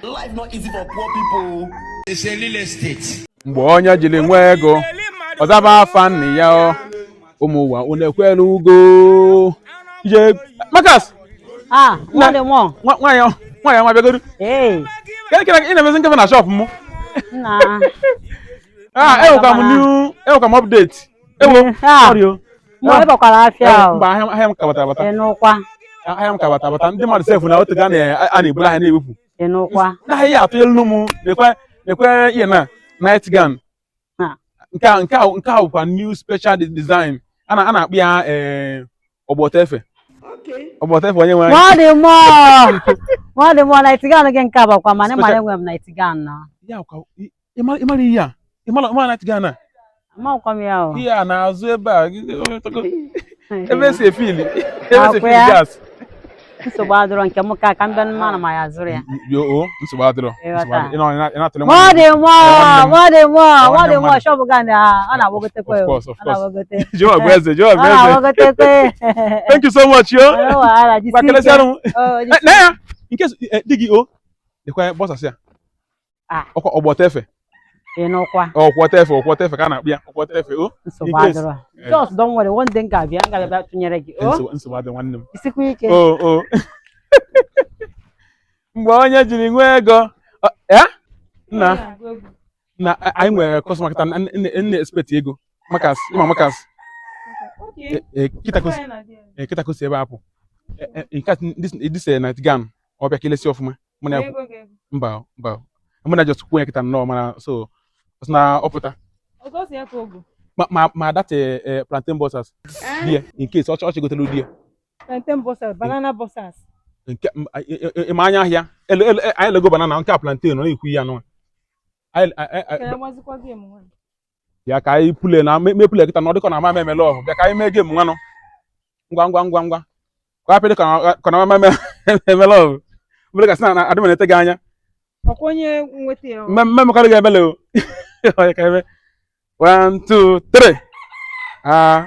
Life not easy for poor people. It's a real estate. Mgbe onye jiri nwee ego, ọ zaba afa nna ya. Ọ ụmụ ụwa, unu ekwela ugo ije Makas. Ah, nwanne m. Nwaanyị, nwaanyị ọma, bịagodu. Ee. Kedụ ka ị na-emezi nkefe na shop mụ? Nna. Ah, ewekwa m new, ewekwa m update. Ewo. Ah. Sorry o. Mgbe ị bakwara afịa o. Mba, ahịa m ka bata abata. Ị nụkwa. Ahịa m ka bata abata. Ndị mmadụ sef na otu ga a na-eburu ahịa na-ewepụ. Ị nụkwa. Ndị ahịa ya atụ elu m. Lekwe, lekwe ihe na night gown. Ha. Nke a bụkwa new special design. A na-akpọ ya ọgbọtọ efe. Ọgbọtọ efe onye nwe anyị. Nwadị mụọ. Nwadị mụọ, night gown gị nke a bakwa, mana ịmara enwe m night gown na. Ya kwa ịmara ihe a, ịmara night gown a? Amakwa m ya o. Ihe a na-azụ ebe a, ebe esi e-fill, ebe esi Akwụ e-fill ya. gas. Nsogbu adịrọ, nke m ka m bịa mmanụ ma ya zụrụ ya. Yo o, nsogbu adịrọ. Ịghọta. Nsogbu adịrọ. Ị na-atụle. Nwadị mụọ, Nwanne m. nwadị mụọ, Nwanne nwadị mụọ, mmadụ. Shop gị ọ na-agbagotekwa. Of course, of Ọ course. na-agbagote. Jehova bụ eze, Jehova Ọ bụ eze. na-agbagotekwe. Thank you so much, yo. Ọ wahala, jisie Gwa ike. kelesianụ m. Oh, jisie. Na ya nke di gị o dịkwa boxers ya. Ah. Ọkwa ọgbọtọ efe. Ị nụkwa. Ọkwọta efe, ọkwọta efe ka a na-akpọ ya, ọkwọta efe o. Nsogbu In case- adịrọ. Just don't worry, one day m ga-abịa tụnyere gị. O, Nsogbu adị, nwanne m. jisikwa ike. O mgbe onye jiri nwee ego ya nna na anyị nwere customer kịta nne expect ego makas ịma makas. Kịta ka o si ebe apụ. In fact, this night gown, ọ bịa ka elesi ọfụma mụ na ya. Mba, mba, mụ na just kwuo ya kịta nnọọ, mana so ọ sị na ọ pụta ma that plantain boxers di ya, in case ọ chọgotelu di ya. Plantain boxers, banana boxers. Nke ịma anya ahịa ele ele anyị lego banana, nke a plantain, ọ na-ekwu ya nụ anyị. Ka game nwa. Bịa ka anyị play na mee play kịta na ọ dịkọ na ama emele ọhụ. Bịa ka anyị mee game nwanụ, ngwa ngwa ngwa ngwa, ka hapụ dị ka na ama emele ọhụ obere gasị na adị m na-ete gị anya. Ọkwa onye nweta ya. Mme mmekarị gị emele o. Onye ka eme, one, two, three. Ah,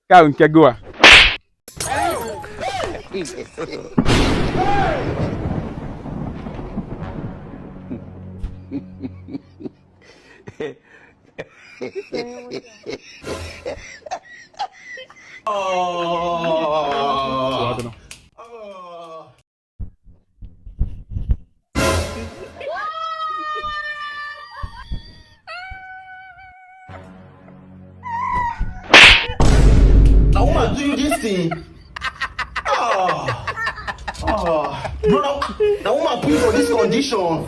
nke ahụ nke gụwa. Oh. Adịnọ. Oh. Na woman do you this thing? Oh. Oh. Bro, na woman put you for this condition.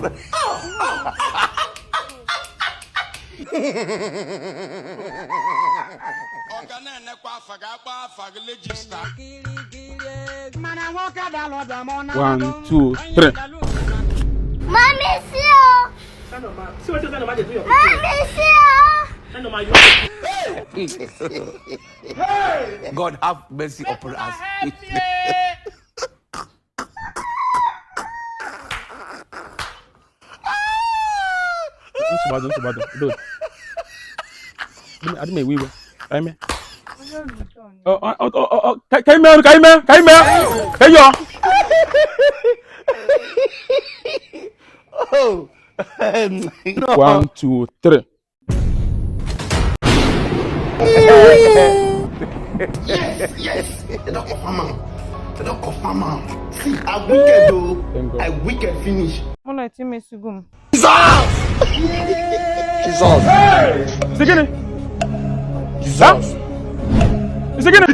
Ọga na-enekwa afa gị, agba afa gị register. One, two, three. Mommy, see you. Mommy, see you. God have mercy upon us. Nsogbu adị, nsogbu adị. Do adị m ewe iwe, ka anyị mee. Ọ, ọ, ọ, ọ, ọ, ka anyị mee, ka anyị mee, ka anyị mee, ka anyị yọọ. Oh. No. One, two, three. Yes. They don confirm am. They don confirm am. See, I wicked though. Thank God. I wicked finish. Mụ na etimesigo m. Jesus. Isi gịnị? Jesus. Isi gịnị?